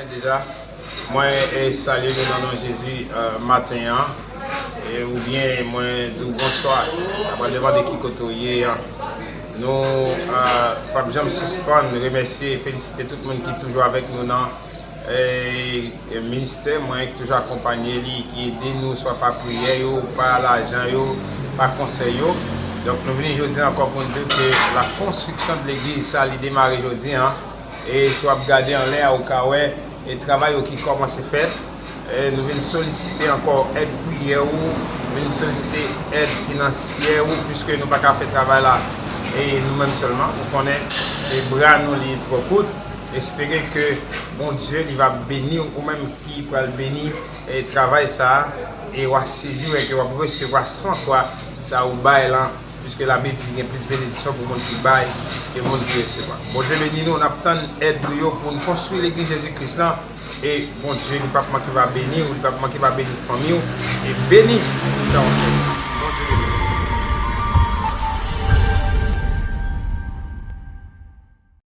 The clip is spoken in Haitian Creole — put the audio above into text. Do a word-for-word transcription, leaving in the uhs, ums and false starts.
Deja, mwen e salye nou nan non Jezi, eh, maten an. E oubyen mwen di w bonswa. Sa pral depann de ki kote w ye an. Nou, eh, p ap janm sispann remèsye e felisite tout moun ki toujou avèk nou nan, eh, ministè mwen, ki toujou akonpanye li, ki ede nou swa pa priyè yo, pa lajan yo, pa konsèy yo. Donk nou vini jodi ankò pou n di w ke la konstriksyon de legliz sa li demare jodi an. E si w ap gade anlè a, ou ka wè e travay yo ki kòmanse fèt. E nou vin solisite ankò èd priyè ou, vin solisite èd finansyè ou, piske nou pa ka fè travay la e nou menm sèlman. Ou konnen e bra nou li twò kout. Espere ke Bondye li va beni w, ou menm ki pral beni e travay sa a. E w a sezi wè ke w ap resevwa san fwa sa ou bay lan, piske Labib di gen plis benediksyon pou moun ki bay ke moun ki resevwa. Bondye beni nou, n ap tann èd nou yo pou n konstwi legliz Jezi Kris lan. E Bondye li p ap manke pa beni w, li p ap manke pa beni fanmi w, e beni tout sa w ap fè. Bondye beni w.